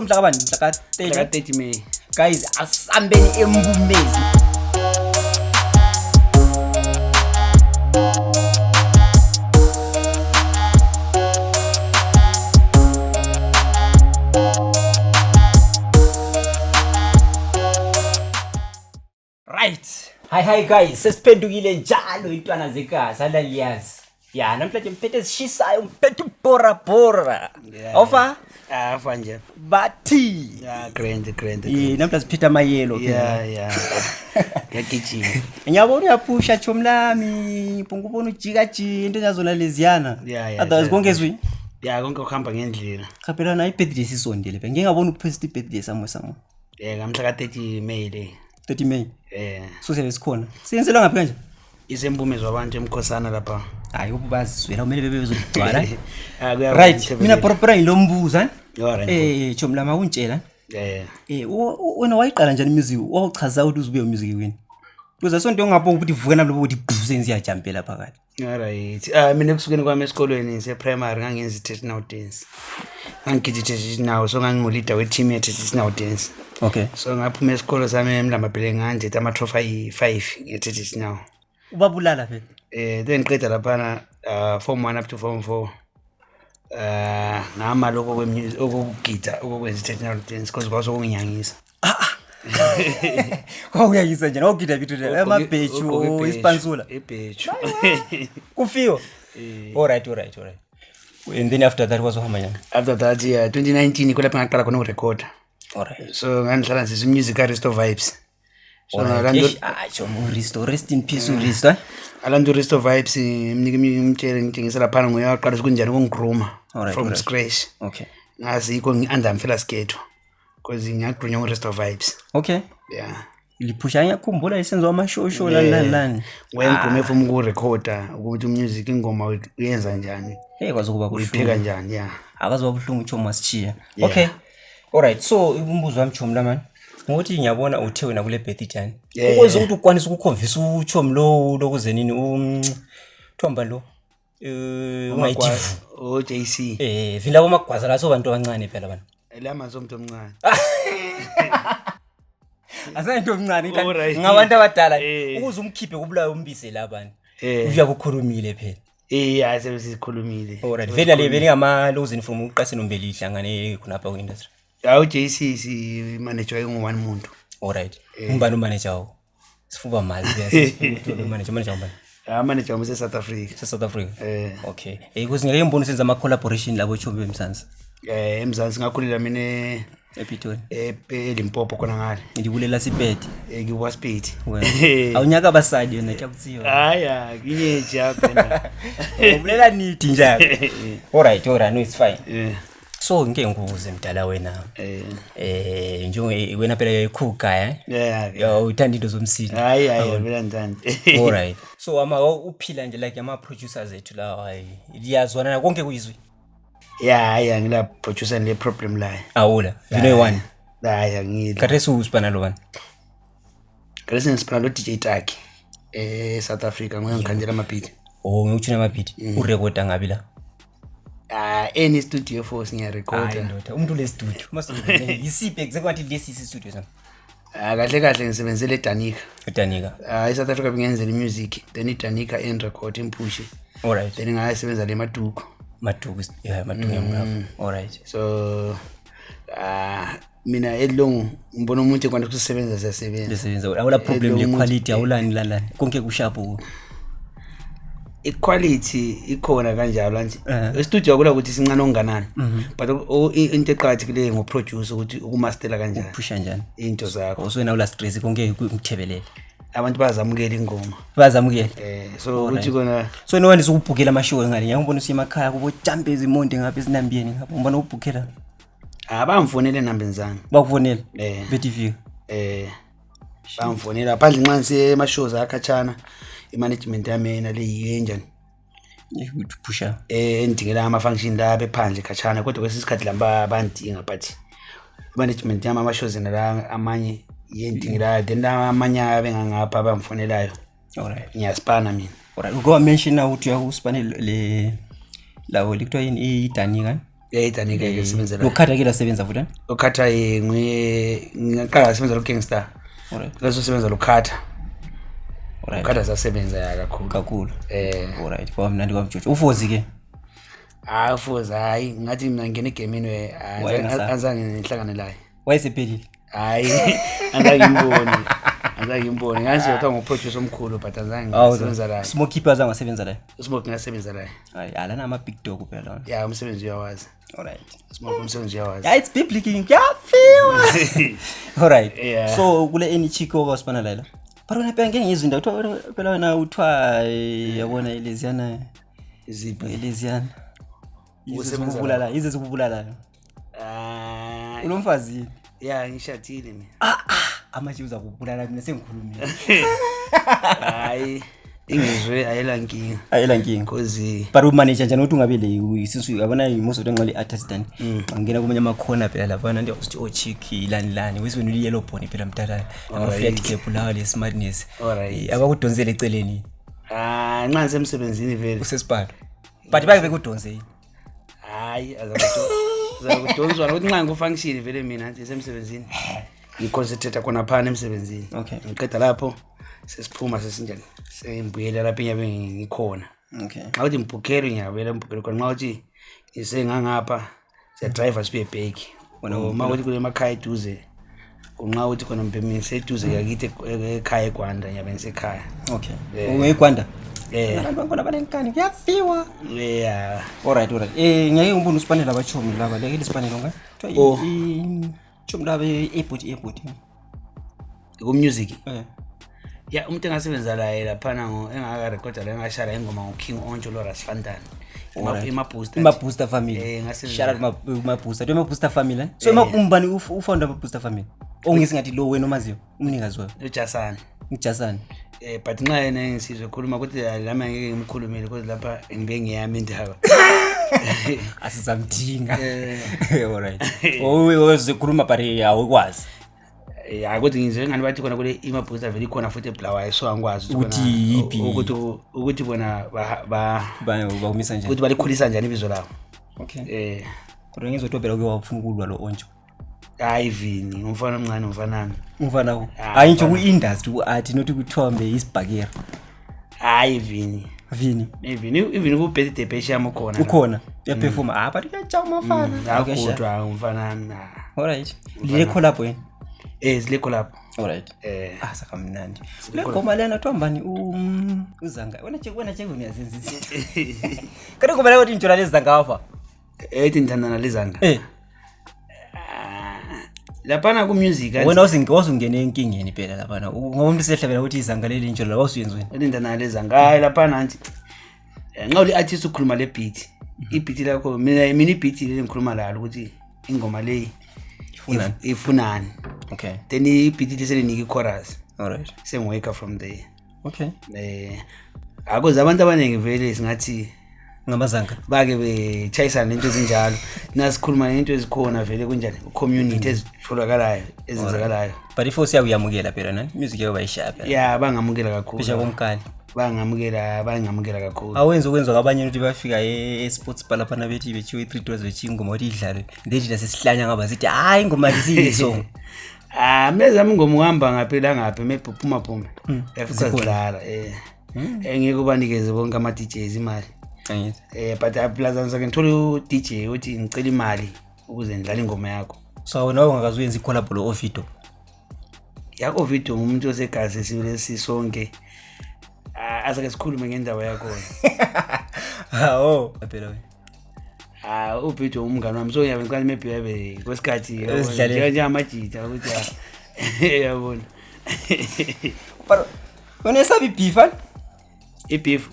Mhla kabani? Mhla ka 30. Mhla ka 30 May. Guys, asambeni eMbumezi. Right. Hi hi guys, sesiphendukile njalo intwana zekasi alaliyazi. Ya, namhlanje ngiphethe ezishisayo, ngiphethe ubora bora. Yeah. Awufa? Ah, afa nje. Bathi. Yeah, grand grand. Eh, namhlanje siphethe amayelo phela. Yeah, yeah. Ngiyagijima. Ngiyabona uyaphusha chomi lami, phunga ubona ujika jika into yazona leziyana. Yeah, Otherwise yeah. konke zwi. Yeah, konke kuhamba ngendlela. Cha phela nayo ibirthday sisondele phela. Ngike ngabona upost ibirthday somewhere somewhere. Eh, ngamhla ka 30 May le. 30 May. Eh, So siyabe sikhona. Siyenzelwa ngaphi kanje? isembumezo wabantu emkhosana lapha. Hayi ubazizwela kumele bebe bezogcwala. Ah, kuya- Right, mina poropora ngilombuza. Alright. Eh, chomi lami akuntshela. Yeah. Eh, wena wayiqala njani music? Wawuchaza ukuthi uzobe music wini? Kuze sonto ongabonga ukuthi vuka nalo ukuthi bhu senziyajampela phakathi. Alright. Ah, mina kusukeni kwami esikolweni se primary ngangenza i-traditional dance. Ngangigida i-traditional, so ngangingu-leader we-team ye-traditional dance. Okay. So ngaphuma esikolo sami eMlambabhele ngandetha ama-trophy ayi-5 nge-traditional. Ubabulala vele. Eh, then ngiqeda laphana form 1 up to form 4. Ngama lokho okugida okokwenza i-traditional dance because kwasokunginyangisa. Kwakuyayisa njani? Wawugida bithi amabheju, Ugqoke ibheshu. isipansula. Ibheshu. Kufiwa. Alright, alright, alright. And then after that wazohamba njani? After that, yeah, 2019 kulapho ngaqala khona ukurekhoda. Alright. So ngangihlala nje music Aristo Vibes. So Alright. Eish, ah, chomi uRisto, rest in peace uRisto. Eh? ngalantu Aristo Vibes ngimnike imtshele ngitshengisa laphana nguye waqala kunjani ukungigrooma Alright, from alright. scratch. Okay. Ngazi yikho ngi-under mfela sketho because ngiyagrunywa ngu-Risto Vibes. Okay. Yeah. Liphusha ngiyakhumbula isenziwa amashosho lani lani lani. Nguye ngigrume from ukurekhoda ukuthi umusic ingoma uyenza njani, Hey kwazi ukuba uyipheka kubuhlungu. njani, yeah. Akazi kuba buhlungu chomi wasishiya. Okay. Alright, so umbuzo wami chomi lamani. Ngokuthi ngiyabona uthe wena kule birthday njani. Yeah. Ukwenza ukuthi ukwanise ukuconvince uchomi lo lokuze nini thomba lo. Eh ungayithivu. O-JC. Eh vila bomagwaza la sobantu abancane phela bana. La manzi omuntu omncane. Asayinto omncane Alright. ngabantu abadala Eh. ukuze umkhiphe kubulawe umbise la bani. Eh. Uyakukhulumile phela. Eh, hayi sesikhulumile. Alright, vele le belingama losing from uqase nombeli ihlangane khonapha ku industry. Hawu JC si manager engu-one muntu. Alright. Umbani umanager wakho? Sifuba mazi ke manager manager umbani? Ah, manager wami use-South Africa. Se South Africa. Eh. Okay. Eh kuze ngeke ngibone senza ama collaboration labo chomi bemsansi Eh, eMzansi ngakhulela mina ePitoli. eLimpopo khona ngale. Ngibulela sipedi. Eh, ngiwaSpiti. Wena. Awunyaka basadi yona kuyakuthiwa. Hayi, ah, nginyeji apha. Ubulela nidi njalo. Alright, alright, no it's fine. Eh, So ngike ngikubuze mdala wena. eh. Eh njengoba wena phela uyayikhuka eh. Yeah. Ya uthanda into zomsindo. Hayi, hayi, mina ngithanda. Alright. So ama uphila nje like ama producers ethu lawa hayi liyazwana konke kuyizwi. Yeah, hayi angila producer le problem la. Awula. You know one. Hayi angila. Khathesi usipana lo bani? Khathesi ngisipana lo DJ Taki eh South Africa nguye ngikhandela ama-beat. Oh ngikuthina ama-beat. Urecorda ngabi la. Ah, any studio force Hayi ngiyarekhoda. ndoda, umuntu le studio. Masuku yisiphi exactly lesi isi studio sami? Ah, kahle kahle ngisebenzele eDanica. Udanika. Ah, eSouth Africa bengenzela imusic, then iDanica end record imphushe. Alright. Then ngasebenza le Maduku. Maduku, yeah, Maduku yamngapha. Alright. So ah mina elongu ngibona umuntu ekwana ukusebenza siyasebenza. Lesebenza awula problem le quality awulani lalani. Konke kusharp. I-quality ikhona kanjalo nje. E-studio akula ukuthi sincane okunganani. But into eqakathekileyo ngo-producer ukuthi ukumastela kanjani Phusha njani? into zakho. So wena awula stress konke kumthebelele. Abantu bazamukela ingoma. Bazamukela. Eh so ukuthi kona So no one ukubhukela amashow ngale. Ngiyabona usiya emakhaya kubo jump ezimonde ngapha ezinambiyeni ngapha. Ngibona ubhukela. abamfonele enambeni zami. Bakufonela. Eh. Bethi fika. Eh bamfonela phandle nxa ngisiye ema-shows akhatshana i-management yami yena le yiyo enjani Ukuthi phusha. eh endingela ama-function la bephandle khatshana kodwa kwesinye isikhathi lamba bandinga but i-management yami ama-shows yena la amanye yendingelayo then la amanye abengangapha abamfonelayo Alright. ngiyaspana mina. Alright. Uke wa mention na ukuthi uyakusipane le lawo likuthiwa yini iDanika. Yayitanika ke sebenza la. Lokhatha ke lasebenza futhi? Lokhatha nguye ngaqala ngasebenza lo Kingstar. Alright. Leso sebenza lokhatha. Alright. Lokhatha sasebenza ya kakhulu. Kakhulu. Eh. Alright, kwamnandi kwamjojo. Ufozi ke. Hayi ufozi, hayi ngathi mina ngingena egemini we azange ngihlangane laye. Wayesephelile. Hayi azange ngimbone. Azange ngimbone. Ngazi kuthiwa nguproducer omkhulu but azange ngisebenza laye. Smoke Keeper azange wasebenza laye. Smoke ngasebenza laye. Hayi, alana ama big dog phela lona. Ya umsebenzi uyawazi. Alright. Smoke umsebenzi uyawazi. Yeah, it's biblical. Kuyafiwa. Alright. Yeah. So kule any chick okwasibana la. But wena phela ngeke ngizwe indawo kuthiwa phela wena uthiwa yabona ileziyana Iziphi? ileziyana. Ukusebenza Izikubulala, izikubulalayo. Ah, Ulomfazi yini? ya ngishadile mina. Amaje uzakubulala mina sengikhulumile. Hayi ingizwe ayela nkinga. Ayela nkinga. Cause But umanage njani ukuthi ungabe le since uyabona most of the artist and angena kumanye amakhona phela laphana nje usithi oh chick lani lani wesibona uli yellow bone phela mdala ama flat cap lawa le smartness. Alright. Abakudonsele eceleni ah nxa ngisemsebenzini vele. usesipalo. But bake bekudonse yini? Hayi azakudonswa ukuthi nxa ngiku-function vele mina nje semsebenzini. Ngiconcentrate khona phana emsebenzini. Okay. Ngiqeda lapho sesiphuma sesinjani. Sengibuyela lapho engiyabe ngikhona. Okay. Nxa uthi ngibhukhelwe ngiyabuyela ngibhukhelwe khona. Nxa uthi ngisengangapha siyadrive sibuye back. Uma uthi kule emakhaya eduze. Nxa uthi khona mbhemi ngiseduze ngakithi ekhaya eGwanda ngiyabe ngisekhaya. Okay. Ungeyigwanda? Eh. Abantu bakhona banenkani kuyafiwa. Yeah. Alright, alright. Ngeke ngibone usipanela abachomi laba. Leke lisipanelo nga? Oh. Chomi laba airport airport. Ku music. Eh. Ya umuntu engasebenza laye laphana engakarekhoda la engashaya ingoma ngo-King Onjo lo Rasfantan. Ima-booster. Ima booster family. Ngasebenza. Shout out ma booster. Do ma booster family. So ima umbani ufounder ma booster family. Ongisingathi lo wena omaziyo umnikazi wayo. UJasani. Ujasani. But nxa yena engisizwe khuluma ukuthi lami angeke ngimkhulumele because lapha ngibe ngiyami indaba. Asizamdinga. Alright. Owe uzokhuluma but awukwazi. Ya ukuthi ngizwe ngani bathi khona kule ima-booster vele ikhona futhi eBulawayo so angikwazi Ukuthi yiphi? Ukuthi bona Ba bakumisa njani? ukuthi balikhulisa njani ibizo labo. Okay. Kodwa ngizothiwa phela uke wafuna ukulwa lo Onjo. Hayi Vini, umfana omncane umfanami. Umfana wo. Hayi nje ku-industry ku-art not kuthiwa mbe isibhakera. Hayi Vini. Vini. Even even ku birthday bash yami ukhona. Ukhona. Uyaperforma. Ah but uyajaha umfana. Akudwa umfanami. Alright. Lile collab wena. Sile collab. Alright. Ah sakamnandi. Kule ngoma lena kuthiwa mbani uzanga. Wena nje wena nje uyazenza izinto. Kanti ngoma leyo injola lezanga apha. Ethi ngithandana lezanga. Laphana ku music Wena wawusungene enkingeni phela laphana. Ngoba umuntu usehlabela ukuthi izanga leli injola wawusuyenzweni. Ethi ngithandana lezanga. Hayi laphana anti. Nxa uli artist ukhuluma le beat. I-beat lakho mina i-beat le ngikhuluma lalo ukuthi ingoma leyi Ifunani? Ifunani. Okay. Then i-beat liselinika i-chorus. Alright. Sengiwake from there. Okay. Akuze abantu abaningi vele singathi ngamazanga bake bechayisana nento ezinjalo. Nasikhuluma ngento ezikhona vele kunjani community ezitholakalayo ezenzakalayo. But if usiyakuyamukela phela nani music yakho bayishaya phela. Yeah, bangamukela kakhulu. Bisha komkali. Bangamukela kakhulu. Awenze ukwenza kwabanye ukuthi bafika e-sports bar laphana bethi bechiwe i-3 dollars bechiwe ingoma ukuthi idlalwe. Then thina sesihlanya ngaba sithi hayi ingoma lisiyi song. Ah, mina zami ingoma uhamba ngaphi la ngaphi maybe phuma phuma. Yafika sidlala Engeke ubanikeze bonke ama DJs imali. Angithi. But plus angisake ngithole u DJ uthi ngicela imali ukuze ngidlale ingoma yakho. So wena ungakaze uyenze i-collab lo Ovido. Ya Ovido ngumuntu osegazi sibile sisonke. Asake sikhulume ngendaba yakho. Hawo. Phela wena. Ah, Ovido umngane wami so ngiyabe ngicela maybe yabe kwesikhathi Esidlaleni. njengamajita ukuthi yabona. But wena esabi beef ani? I-beef?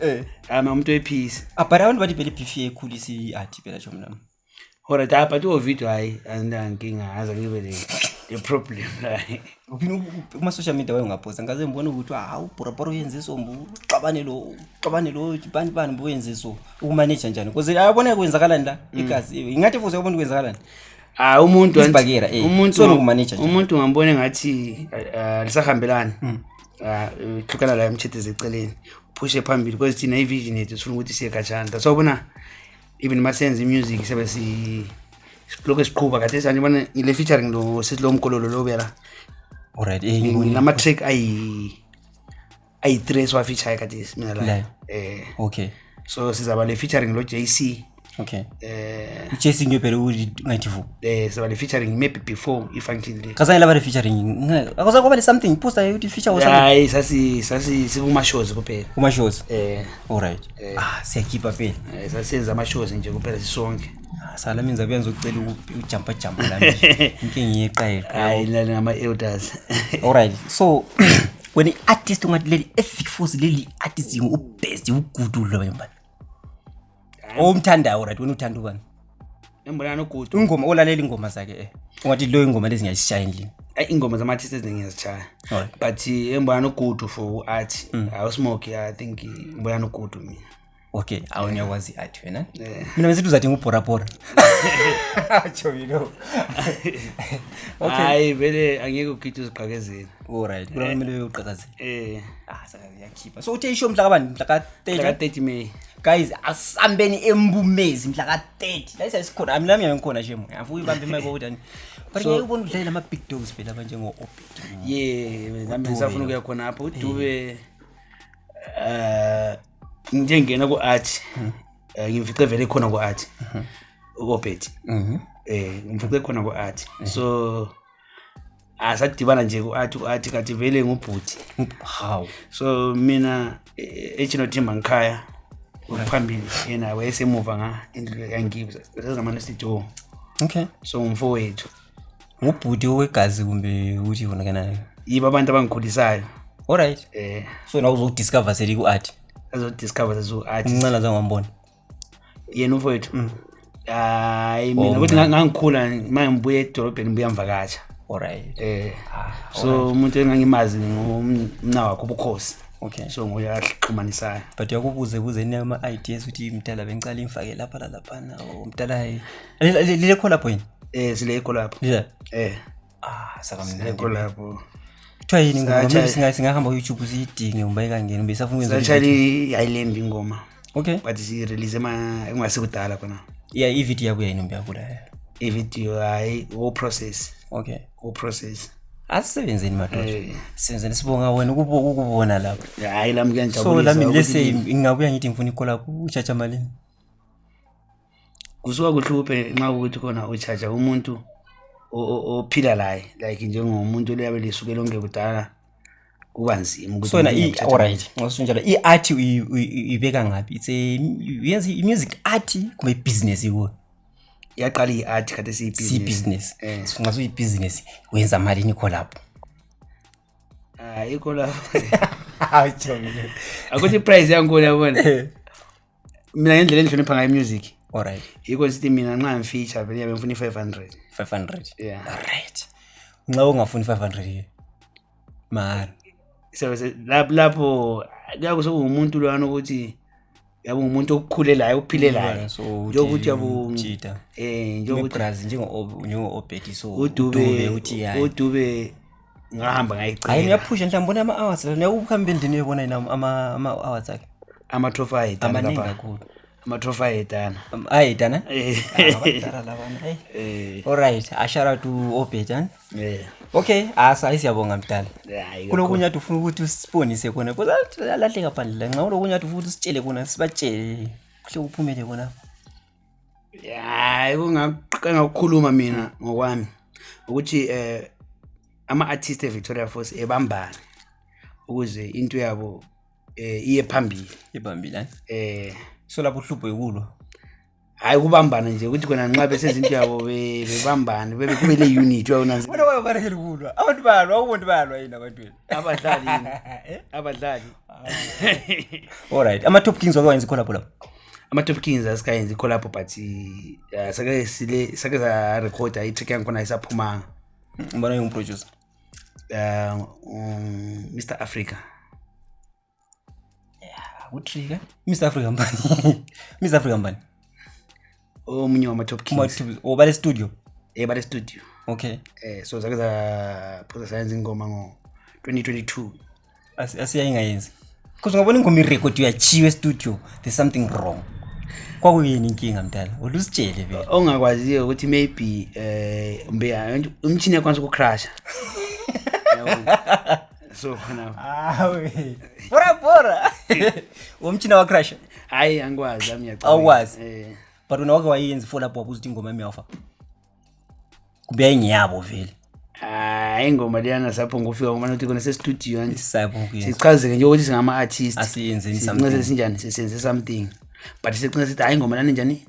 Ama umuntu we-peace. But abantu bathi phela i-beef iyayikhulisa i-art phela nje mina. Alright, but uVido hayi anginankinga aze ngibe le problem la. Uphinde kuma social media waye ungaphosta ngaze ngibone ukuthi hawu Bhora uyenze so uxabane lo uxabane lo bani bani boyenze so ukumanage njani because ayabona kwenzakalani la igazi ingathi futhi uyabona kwenzakalani. Ah, umuntu Isibhakela, umuntu So nokumanage nje. Umuntu ungambona ngathi lisahambelani. Hlukana la emthethe eceleni. Uphushe phambili because thina i-vision yethu sifuna ukuthi siye khatshana. So ubona Even masenza i-music siyabe silokhu siqhuba kade sanje bona ngile featuring lo sithi lo mkololo lo bela. Alright, ngibonile. Nginama-track ayi-three esiwafeature khathesi mina la. La. Okay, so sizaba le featuring lo JC. UJC ngiyophela ukuthi ngathi vu. Sizaba le featuring maybe before i-function le. Kazange laba le featuring, akuzange kwaba le something poster yokuthi feature or something? Hayi, sasi sikuma-shows kuphela. Kuma shows. Alright, ah, siyakhipha phela. Sasiyenza ama-shows nje kuphela sisonke. Ah, sala mina ngizabuya ngizocela ujumpa jumpa lami inke ngiyeqayeqa. Hayi, nale ngama-elders. Alright, so wena i-artist ungathi leli ethic force, leli artist ubest, ugudu lo mbani omthandayo? Right, wena uthanda ubani? Embonana nogudu. Ingoma olalela, ingoma zakhe, ungathi lo ingoma lezi ngiyazishaya endlini. Ayi, ingoma zama-artist eziningi ngiyazishaya. But embonana nogudu for art awusmoke, I think ngibonana nogudu mina. Okay, awu, ngiyakwazi i-art wena. Mina besithi uzathi ngubhorabhora, Chomi. Okay. Hayi vele, angeke ugide uziqakezele. Alright, kula kumele uqakazele. Ah, saka yakhipha. So uthe ishow mhla kabani? Mhla ka 30? Mhla ka-30 May. Guys, asambeni embumezi mhla ka-30. La isikhona, ami nami ngikhona shemo. Afuyi ibambe imic ukuthi but ngeke ubone udlalela ama big dogs phela abanjengo Obed. Ye, nami ngisafuna ukuya khonapho udube njengena ku-art, ngimfice vele khona ku-art u-Obed. Ngimfice khona ku-art, so asadibana nje ku-art, ku-art kanti vele ngubhuti. How? So mina echinothimba ngikhaya phambili, yena wayesemuva nga indlu yangibo sezingamane sithi oh. So ngumfowethu. Ngubhuti owegazi kumbe ukuthi wona kana? Yibo abantu abangikhulisayo. So nawe uzodiscover seli ku-art? Azodiscover sezu-art. Umncane zange wambona? Yena umfowethu, hayi, mina ukuthi ngangikhula ma ngibuya edolobheni ngibuya mvakatsha. So umuntu engangimazi ngumna wakhe ubukhosi. So nguye axhumanisayo. But uyakubuze buze ama-ideas ukuthi mdala bengicala imfake lapha lalaphana or mdala lile lapho yini? Sile lapho. Lila? Eh. Ah, Sile sakamnandi. lapho. Kuthiwa yini ingoma? Satsha- Maybe singahamba ku-YouTube siyidinge umba ikangeni umbe isafuna ukwenza Satshayela i-video. i-island ingoma. But siyirelease ma engasekudala khona. Yeah, ividiyo yabuya yini umbe yakula? Ividiyo hayi, wo process. Wo process. Asisebenzeni madoda. Sisebenzeni, sibonga wena ukubona lapho. Hayi, lami So kuyangijabulisa lami ukuthi lese ngingabuya ngithi ngifuna i-collab, utshatsha malini? Kusuka kuhluphe nxa ukuthi khona uchaja umuntu ophila laye, like njengomuntu loyabe lisuke lonke kudala, kuba nzima ukuthi So wena umuntu uyamthatha. Alright, nxa i-art uyibeka ngaphi? It's a yenza i-music art kumbe ibhizinesi kuwe? Iyaqala iyi-art, khathi siyi-business. Siyi-business. So nxa suyibhizinesi wenza malini i-collab? Ah, i-collab akuthi i-price yankhona, yabona mina ngendlela endihlonipha ngayo i-music, yikho sithi mina nxa ngifeature vele yabe ngifuna i-500. 500? Yeah. Alright, nxa ungafuni 500 ke mahara? Lapho kuyabe sekuwumuntu lwana ukuthi yabe ngumuntu okukhulelayo, ophilelayo. So njengokuthi yabu Jita. Njengokuthi Brazil, njengo-Obedi, so udube uthi hayi. Udube ngahamba Hayi, ngayicela. Niyaphusha mhlawumbe bona ama-awards la, niyakuhamba endlini uyobona yini ama-awards akhe? Ama-trophy ayedana Amaningi lapha. kakhulu. Ama-trophy ayedana. Ayedana. Eh. Abadala labana, hey. Alright, a shout out to Obed. Eh. Okay, asa siyabonga mdala. Hayi. Kulokunye athi ufuna ukuthi usibonise khona because alahleka phandle la, nxa kulokunye athi ufuna ukuthi usitshele khona, sibatshele kuhle kuphumele khona. Hayi, kungakukhuluma mina ngokwami ukuthi ama-artist e-Victoria Falls ebambane ukuze into yabo iye phambili. Ibambile. Eh. So lapho uhlupho yikulwa? Hayi, kubambana nje ukuthi khona nxa besenza into yabo bebambane, kube le unit, uyabona. Bona bayabalekela ukulwa abantu, bayalwa, awubona bayalwa yini abantwini? Abadlali yini? Abadlali. Alright, ama-Top Kings wake wayenza i-collab lapho? Ama-Top Kings asikayenzi i-collab, but sake sile sake sarekhoda i-track yangikhona, ayisaphumanga. Mbona nginguproducer? Mr Africa. Utrika Mr Africa mbani? Mr Africa mbani? Omunye wama-Top Kings. Obale studio? Bale studio. So sake saphosa sayenza ingoma ngo-2022. Asiyayingayenzi because ungabona ingoma irekhodi uyachiwa estudio, there's something wrong. Kwakuyini inkinga mdala? Ulusitshele vele. Ongakwaziyo ukuthi maybe mbe umchini yakwanisa ukucrasha. Yabona? So khona Hawe. Bora bora. Umchina wa crash. Hayi, angikwazi ami, ngiyacabanga. Awukwazi? Eh. But wena wake wayenza follow up, wabuza ukuthi ingoma yami yafa. Kumbe yayingiyabo vele. Hayi, ingoma leyana sapho ngofika ngomana ukuthi khona se-studio anti Sayabo kuyenza. Sichazeke nje ukuthi singama-artist. Asiyenzeni Sigcine something. sesinjani, sesenze something, but sigcine sithi hayi, ingoma lana njani,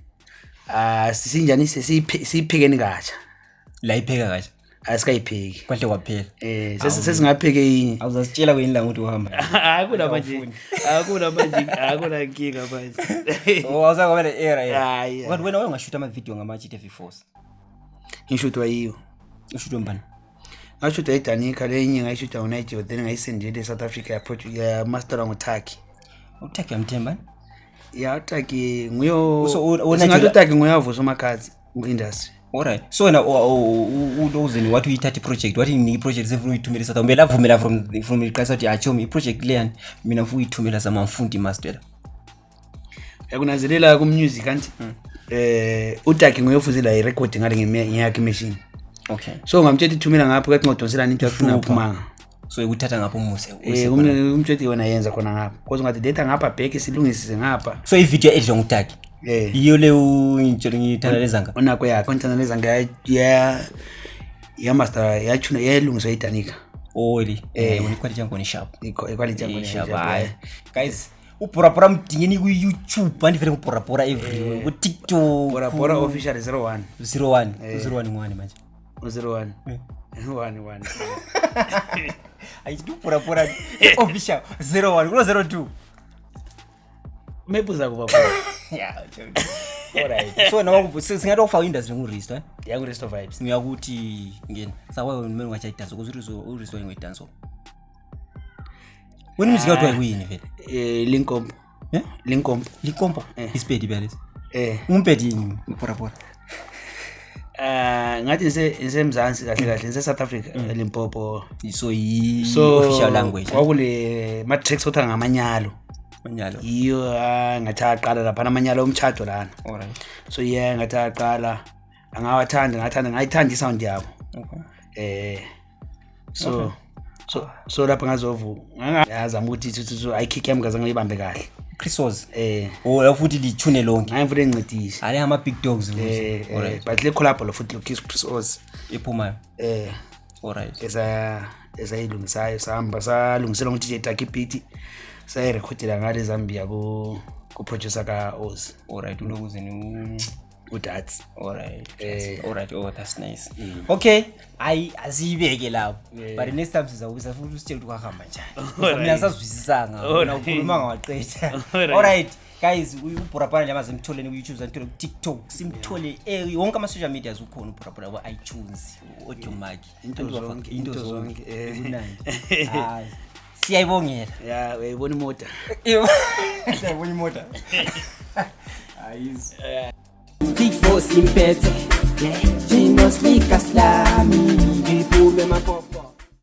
ah, sinjani, siyiphekeni katsha. La ipheka kahle. Asikayipheki. Kwahle kwaphela. Sesingapheke yinye. Awuzasitshela kwenye ilanga ukuthi uhamba. Akuna manje, akuna manje, akuna nkinga manje. Oh, awuzange le era yena. Hayi. Kanti wena wayengashuta ama video ngama-GTV 4. Ngishutwa yiyo. Ushutwe mbani? Ngashutwa idanika lenye, ngayishuta ngonigeria, then ngayisendele e-South Africa, yamasterwa ngutaki. Uthaki uyamthemba? Ya, utaki nguyo. So, Singathi uNigel- utaki nguye avusa umakhadzi ku-industry. Alright. So wena ulozeni wathi uyithatha i-project, wathi nginike i-project sefuna uyithumela eSouth Africa. Kumele avumela from iqasa ukuthi achomi i-project leyani mina ngifuna uyithumela sama mfundi master. Yakunanzelela ku-music anti utaki nguye ofuze la irekhodi ngale ngeyakhe imachine. Okay. So ngamtshela ithumela ngapho, kathi ngodonselana into yakufuna aphumanga. So ikuthatha ngapho umuse. Umtshela wena yenza khona ngapha, cause ungathi letha ngapha bheke silungisise ngapha. So i-video editwa ngutaki. Eh. Iyo le ngitshela ngithanda lezanga. Onako yakhe onthanda lezanga ya yamaster yachuna yalungiswa idanika. Oli. Eh, wena iquality yangu ni sharp. Iquality yangu ni Sharp. sharp, Hayi. eh. Guys, uBhora mdingeni ku YouTube, andivele nguBhora everywhere, ku TikTok. Bora Bora official 01. 01. 01 ngwani manje? 01 1 1. Ayithi uBhora official 01 kulo 02. Maybe uzakuba khona. Yeah, alright. So nawa singathi ufaka industry nguristo, eh? Yangu Resto Vibes. Ngiyakuthi ngena. Sawa mina ngacha idanso kuze uristo uristo ngoyidanso. Wena music yakho kuyini vele? Linkompo. Eh? Linkompo. Likompo. Isipedi bese. Eh. Umpedi yini uBhora Bora? Ngathi ngisemzansi kahle kahle, ngise South Africa, eLimpopo. So yi So official language. Kwakule ma tracks otha ngamanyalo. Manyalo. Yiyo, ngathi aqala lapha amanyalo omtshato lana. Alright. So yeah, ngathi aqala angawathanda, ngathanda, ngayithanda isound yabo. Okay. So lapha ngazovu ngazama ukuthi thi ayikick yami ngazange ngiyibambe kahle. Chris was. Eh. Oh, futhi lithune lonke. Ngaye mfuna ngincedise. Ale ama big dogs futhi. Alright, but le collab lo futhi lo Chris Oz. Iphumayo. Eh. Alright. Esa esayilungisayo, sahamba salungisela ngo DJ Taki Beat, sayirekhodela ngale Zambia ku producer ka Oz. Alright, ulokuze ni uDats. Alright. Eh. Alright, oh that's nice. Okay, ayi asiyibeke lapho. But next time sizawubisa futhi usitshele ukuthi kwahamba njani. Mina sazwisisanga. Wena ukhuluma ngawaqeda. Alright. Guys, uBhora Bora nje mazimtholeni ku YouTube, zamthole ku TikTok, simthole wonke ama social medias ukhona uBhora Bora, ku iTunes, Audiomack, Into zonke, into into zonke. zonke, eh. Kumnandi. Hayi. Siyayibongela. Ya, uyayibona imota. Siyayibona imota. Ayizo. Big Force impethe, yeah. Gino Slick aslami, ngiphume mapop.